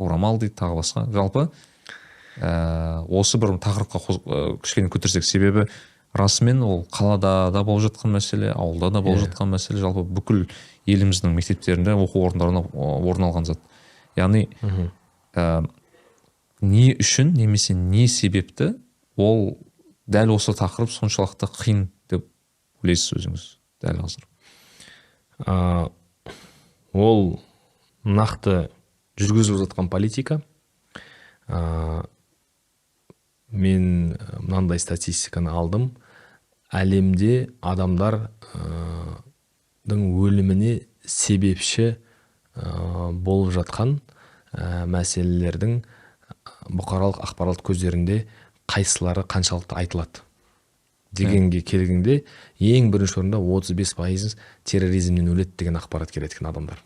Орамал дейді, тағы басқа. Жалпы осы бір тақырыпқа кішкене көтерсек, себебі расымен ол қалада да болып жатқан мәселе, ауылда да болып жатқан мәселе, жалпы бүкіл еліміздің мектептерінде, оқу орындарында орын алған зат. Яғни не үшін немесе не себепті ол дәл осы тақырып соншалықты қиын деп ойлайсыз өзіңіз дәл қазір? Ол нақты жүргізіліп жатқан политика. Мен мынандай статистиканы алдым. Әлемде адамдардың өліміне себепші болып жатқан мәселелердің бұқаралық ақпарат көздерінде қайсылары қаншалықты айтылады дегенге келгенде, ең бірінші орында 35% терроризмнен өледі деген ақпарат келеді екен адамдар.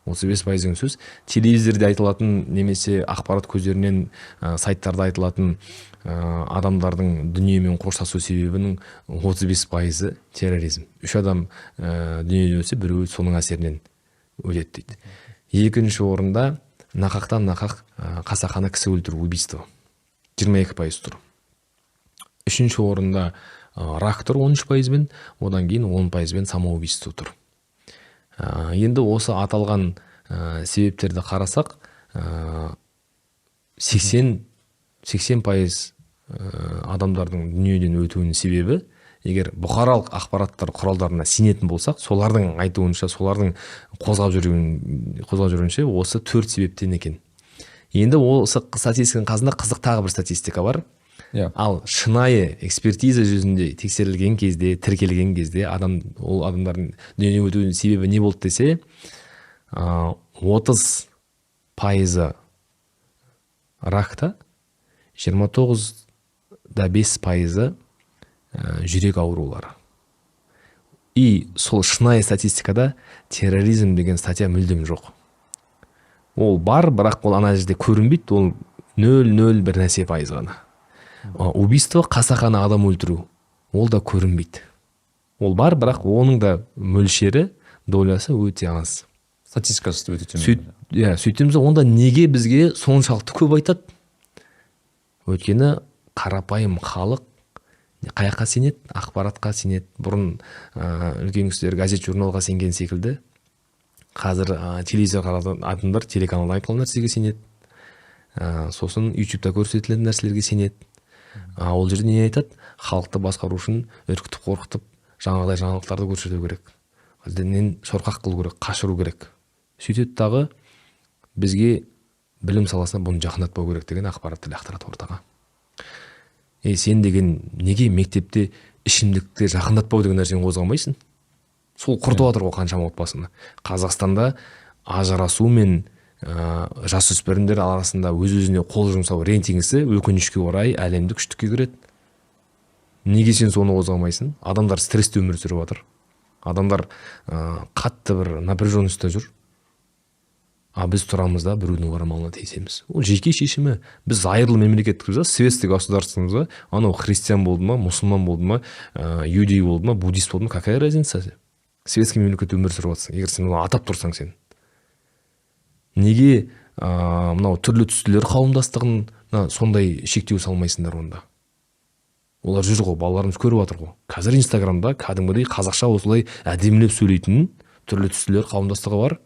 35% деген сөз телевизорде айтылатын немесе ақпарат көздерінен, сайттарда айтылатын адамдардың дүниемен қоштасу себебінің 35%-ы терроризм. 3 адам дүниеден өтсе, біреуі соның әсерінен өледі дейді. Екінші орында нақақтан нақақ қасақана кісі өлтіру, убийство, 22% тұр. Үшінші орында рак тұр 13%-бен, одан кейін 10%-бен самоубийство тұр. Енді осы аталған себептерді қарасақ, 80% адамдардың дүниеден өтуінің себебі, егер бұқаралық ақпараттар құралдарына сенетін болсақ, солардың айтуынша, солардың қозғап жүргенше осы 4 себептен екен. Енді осы статистиканың қасында қызық тағы бір статистика бар. Ал шынайы экспертиза жүзінде тексерілген кезде, тіркелген кезде ол адамдардың дүниеден өтуінің себебі не болды десе, 30% ракта, 29,5% жүрек аурулары. И сол шынайы статистикада терроризм деген статья мүлдем жоқ. Ол бар, бірақ ол ана жерде көрінбейді, ол 0,0 бір нәрсе пайыз ғана. Убийство, қасақана адам өлтіру, ол да көрінбейді. Ол бар, бірақ оның да мөлшері, долясы өте аз. Статистикасы өте төмен. Сөйтеміз, онда неге бізге соншалықты көп айтады? Өйткені қарапайым халық қаяққа сенеді? Ақпаратқа сенеді. Бұрын үлкен кісілер газет, журналға сенген секілді, қазір телевизор қараған адамдар телеканалда айтылған нәрсеге сенеді. Сосын ютубта көрсетілетін нәрселерге сенеді. Ол жерде не айтады? Халықты басқару үшін үркітіп, қорқытып, жаңағыдай жаңалықтарды көрсету керек. Діннен шорқақ қылу керек, қашыру керек. Сөйтеді дағы бізге білім саласына бұны жақындатпау керек деген ақпаратты лақтырады ортаға. Сен деген неге мектепте ішімдікті жақындатпау деген нәрсені қозғамайсың? Сол құртып жатыр ғой қаншама отбасыны. Қазақстанда ажырасу мен жасөспірімдер арасында өз-өзіне қол жұмсау рейтингісі өкінішке орай әлемдік үштікке кіреді. Неге сен соны қозғамайсың? Адамдар стрессте өмір сүріп жатыр. Адамдар қатты бір напряженностьта жүр. А біз тұрамыз да біреудің орамалына тиісеміз. Ол жеке шешімі. Біз зайырлы мемлекеттікпіз, светский государствомыз ба? Анау христиан болды ма, мұсылман болды ма, иудей болды ма, буддист болды ма, какая разница? Светский мемлекетте өмір сүріп жатсың. Егер сен оны атап тұрсаң сен. Неге мынау түрлі түстілер қауымдастығына сондай шектеу салмайсыңдар онда? Олар жүр ғой, балаларымыз көріп жатыр ғой. Қазір Инстаграмда кәдімгідей қазақша осылай әдемілеп сөйлейтін түрлі түстілер қауымдастығы бар.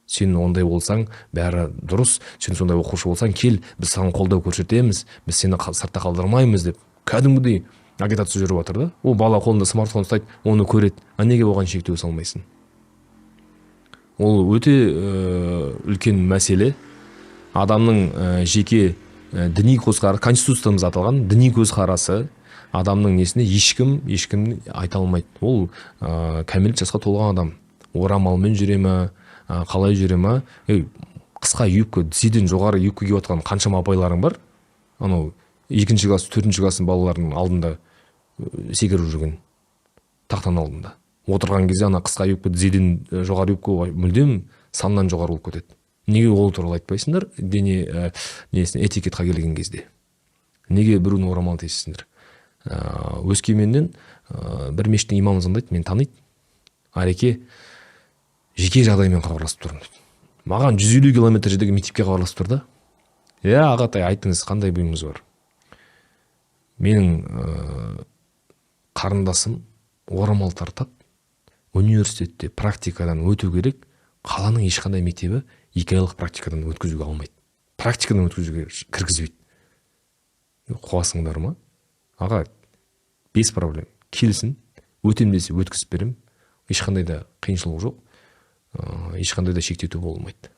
Сен ондай болсаң, бәрі дұрыс, сен сондай оқушы болсаң, кел, біз саған қолдау көрсетеміз, біз сені сыртта қалдырмаймыз деп кәдімгідей агитация жүріп жатыр да. Ол бала қолында смартфон ұстайды, оны көреді. А неге оған шектеу салмайсың? Ол өте үлкен мәселе. Адамның жеке діни көзқарасы, конституциямызда аталған діни көзқарасы адамның несіне ешкім айта алмайды. Ол кәмелет жасқа толған адам. Орамалмен жүре ме, қалай жүре ме? Қысқа юбка, тізеден жоғары юбка киіп жатқан қаншама апайларың бар. Анау 2-ші класс, 4-ші класстың балаларының алдында секіріп жүрген, тақтаның алдында. Отырған кезде ана қысқа юбка, тізеден жоғары юбка мүлдем саннан жоғары болып кетеді. Неге ол туралы айтпайсыңдар? Дене несіне, этикетқа келген кезде. Неге біреудің орамалын тесесіңдер? Өскеменнен бір мешіттің имамы звондайды, мен таниды. Ареке, жеке жағдаймен хабарласып тұрмын дейді. Маған 150 километр жердегі мектепке хабарласып тұр да. Иә, ағатай, айтыңыз, қандай бұйымыңыз бар? Менің қарындасым орамал тартады, университетте практикадан өту керек, қаланың ешқандай мектебі 2 айлық практикадан өткізуге алмайды. Практикадан өткізуге кіргізбейді. Қуасыңдар ма? Аға, без проблем. Келсін, өтем десе өткізіп берем. Ешқандай да қиыншылық жоқ, ешқандай да шектету болмайды.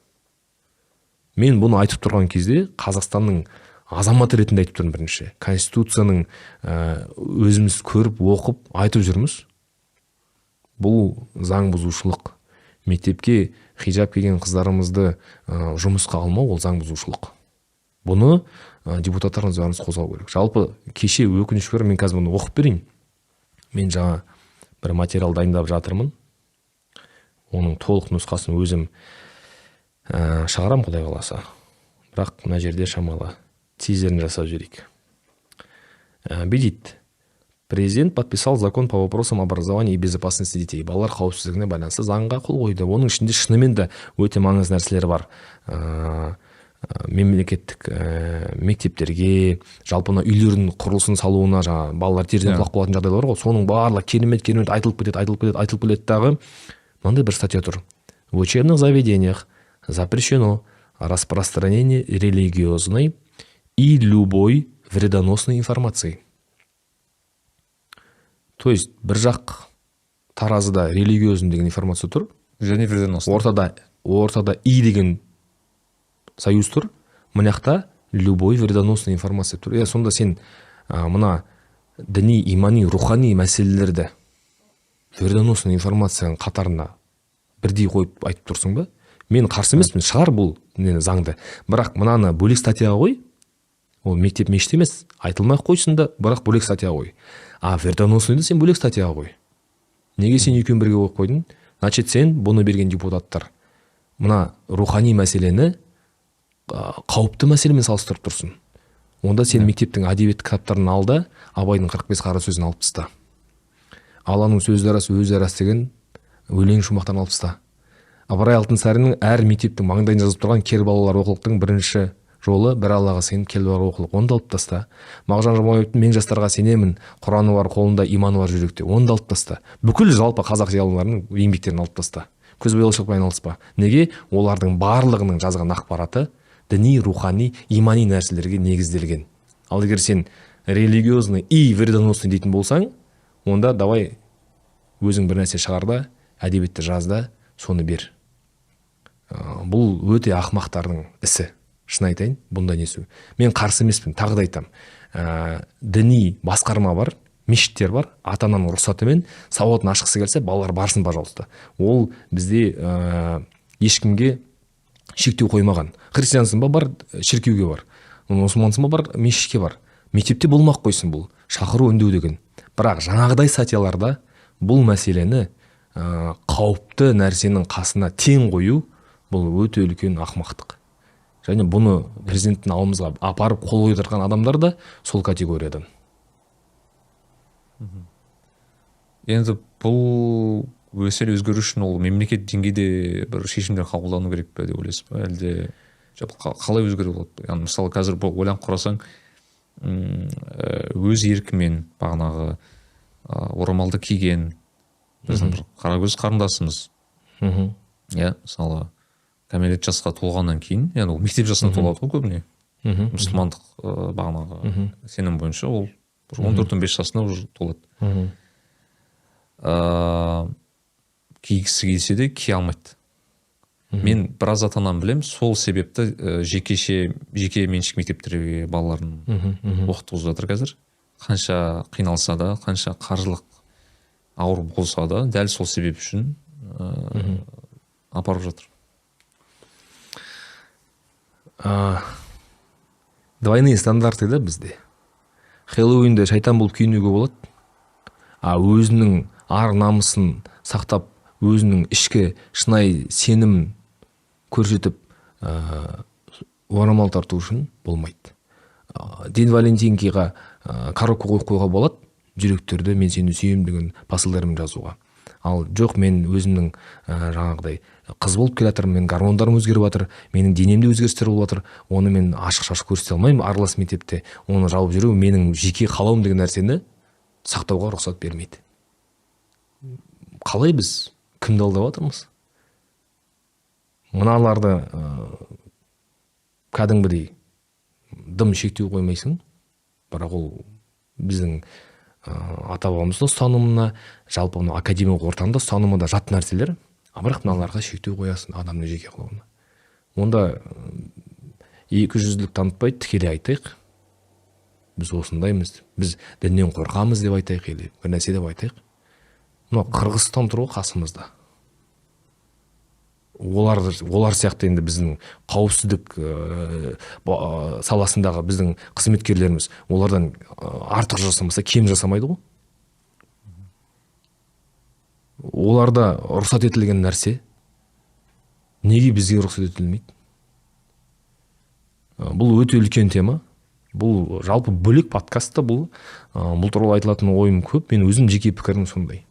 Мен бұны айтып тұрған кезде Қазақстанның азаматы ретінде айтып тұрмын бірінші. Конституцияның өзіміз көріп, оқып, айтып жүрміз. Бұл заң бұзушылық. Мектепке хижаб киген қыздарымызды жұмысқа алмау, ол заң бұзушылық. Бұны депутаттарымыз бәріміз қозғау керек. Жалпы кеше өкінішке орай, мен қазір бұны оқып берейін. Мен жаңа бір материал дайындап жатырмын. Оның толық нұсқасын өзім шығарам, Құдай қаласа. Бірақ мына жерде шамалы тизерін жасап жіберейік. Бедит. Президент подписал закон по вопросам образования и безопасности детей. Балалар қауіпсіздігіне байланысты заңға қол қойды. Оның ішінде шынымен де өте маңызды нәрселер бар. Мемлекеттік мектептерге, жалпы мына үйлердің құрылысын салуына, жаңа балалар терезеден құлап қалатын жағдайлар бар ғой, соның барлығы керемет керемет айтылып кетеді, айтылып кетеді, айтылып келеді дағы. Мынандай бір статья тұр. В учебных заведениях запрещено распространение религиозной и любой вредоносной информации. То есть бір жақ таразыда религиозный деген информация тұр, және вредоносный. Ортада и деген союз тұр, мына жақта любой вредоносный информация тұр. Иә, сонда сен мына діни, имани, рухани мәселелерді вредоносный информацияның қатарына бірдей қойып айтып тұрсың ба? Мен қарсы емеспін, шығар бұл нені, заңды. Бірақ мынаны бөлек статьяға қой. Ол мектеп мешіт емес, айтылмай ақ қойсын да, бірақ бөлек статьяға қой. А вредоносныйды сен бөлек статьяға қой. Неге сен екеуін бірге қойып қойдың? Значит, сен бұны берген депутаттар мына рухани мәселені қауіпті мәселемен салыстырып тұрсың. Онда сен мектептің әдебиет кітаптарын ал да, Абайдың 45 қара сөзін алып таста. Алланың сөзі рас, өзі рас деген өлең шумақтарын алып таста. Ыбырай Алтынсариннің әр мектептің маңдайын жазып тұрған кер балалар оқулықтың бірінші жолы бір Аллаға сеніп кел бар оқулық, оны да алып таста. Мағжан Жұмабаевтың мен жастарға сенемін, Құраны бар қолында, иманы бар жүректе, оны да алып таста. Бүкіл жалпы қазақ зиялыларының еңбектерін алып таста. Көзбояушылықпен айналыспа. Неге? Олардың барлығының жазған ақпараты діни, рухани, имани нәрселерге негізделген. Ал егер сен религиозный и вредоносный дейтін болсаң, онда давай өзің бір нәрсе шығар да, әдебиетті жаз да, соны бер. Бұл өте ақмақтардың ісі. Шын айтайын, бұндай несу. Мен қарсы емеспін, тағы да айтам. Діни басқарма бар, мешіттер бар, ата-ананың рұқсатымен сауатын ашқысы келсе, балалар барсын, пожалуйста. Ол бізде ешкімге шектеу қоймаған. Христиансың ба, бар, шіркеуге бар. Мұсылмансың ба, бар, мешітке бар. Мектепте болмақ қойсын бұл. Шақыру, үндеу деген. Бірақ жаңағыдай статьяларда бұл мәселені қауіпті нәрсенің қасына тең қою, бұл өте үлкен ақмақтық. Және бұны президенттің алдымызға апарып қол қойдырған адамдар да сол категориядан. Енді бұл мәселе өзгеру үшін ол мемлекет деңгейде бір шешімдер қабылдану керек пе деп ойлайсыз ба? Әлде жалпы қалай өзгеру болады? Яғни мысалы қазір бұл ойланып қарасаң, өз еркімен бағанағы орамалды киген біздің бір қаракөз қарындасымыз. Иә, мысалы кәмелет жасқа толғаннан кейін, яғни ол мектеп жасына толады ғой көбіне. Мұсылмандық бағанағы сенім бойынша ол бір 14-15 жасына уже толады. Кигісі келсе де кие алмайды. Мен біраз ата-ананы білемін, сол себепті жеке меншік мектептерге балаларын оқытқызып жатыр қазір. Қанша қиналса да, қанша қаржылық ауыр болса да, дәл сол себеп үшін апарып жатыр. Двойные стандарты да бізде. Хэллоуинде шайтан болып киінуге болады, а өзінің ар намысын сақтап, өзінің ішкі шынайы сенім көрсетіп, орамал тарту үшін болмайды. День Валентинкиға коробка қойып қоюға болады, жүректерді мен сені сүйемін деген посылдармен жазуға. Ал жоқ, мен өзімнің жаңағыдай қыз болып келе жатырмын, менің гормондарым өзгеріп жатыр, менің денемде өзгерістер болып жатыр, оны мен ашық-шашық көрсете алмаймын аралас мектепте, оны жауып жүру менің жеке қалауым деген нәрсені сақтауға рұқсат бермейді. Қалай біз кімді алдап жатырмыз? Мыналарды кәдімгідей дым шектеу қоймайсың, бірақ ол біздің ата-бабамыздың ұстанымына, жалпы мына академиялық ортаның да ұстанымы да жат нәрселер, а бірақ мыналарға шектеу қоясың адамның жеке қалауына. Онда екі жүзділік танытпай тікелей айтайық, біз осындаймыз, біз діннен қорқамыз деп айтайық, или бір нәрсе деп айтайық. Мына Қырғызстан тұр ғой қасымызда. Олар сияқты енді біздің қауіпсіздік саласындағы біздің қызметкерлеріміз олардан артық жасамаса, кем жасамайды ғой. Оларда рұқсат етілген нәрсе неге бізге рұқсат етілмейді? Бұл өте үлкен тема. Бұл жалпы бөлек подкастта бұл туралы айтылатын ойым көп. Мен өзім жеке пікірім сондай.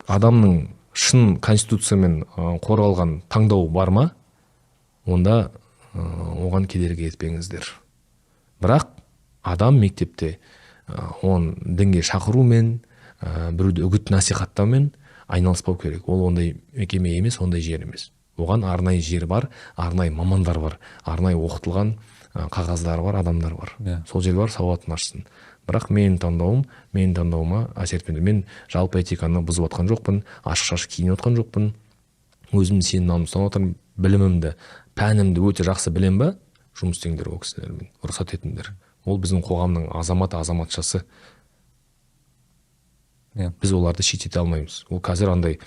Адамның шын конституциямен қорғалған таңдауы бар ма? Онда оған кедергі етпеңіздер. Бірақ адам мектепте он дінге шақырумен, біреуді үгіт насихаттаумен айналыспау керек. Ол ондай мекеме емес, ондай жер емес. Оған арнайы жер бар, арнайы мамандар бар, арнайы оқытылған қағаздары бар, адамдар бар. Сол жер бар, сауатын ашсын. Бірақ менің таңдауыма әсер етпеді. Мен жалпы этиканы бұзып атқан жоқпын, ашық-шашық киініп атқан жоқпын. Өзімнің сенімімді ұстанып отырмын, білімімді, пәнімді өте жақсы білем ба? Жұмыс істеңдер ол кісілермен, рұқсат етіңдер. Ол біздің қоғамның азаматы, азаматшасы. Біз оларды шеттете алмаймыз. Ол қазір андай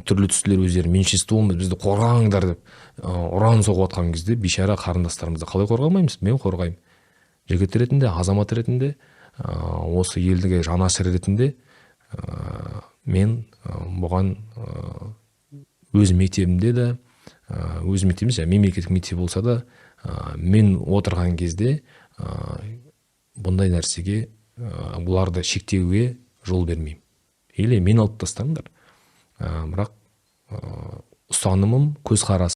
түрлі түстілер өздері меншинствомыз, бізді қорғаңдар деп ұран соғып атқан кезде бейшара қарындастарымызды қалай қорғамаймыз? Мен қорғаймын. Жігіт ретінде, азамат ретінде, осы елдіге жанашыр ретінде мен бұған өз мектебімде де, өз мектебіміз, мемлекеттік мектеп болса да, мен отырған кезде бұндай нәрсеге бұларды шектеуге жол бермеймін. Или мен алып тастаңдар. Бірақ ұстанымым, көзқарасым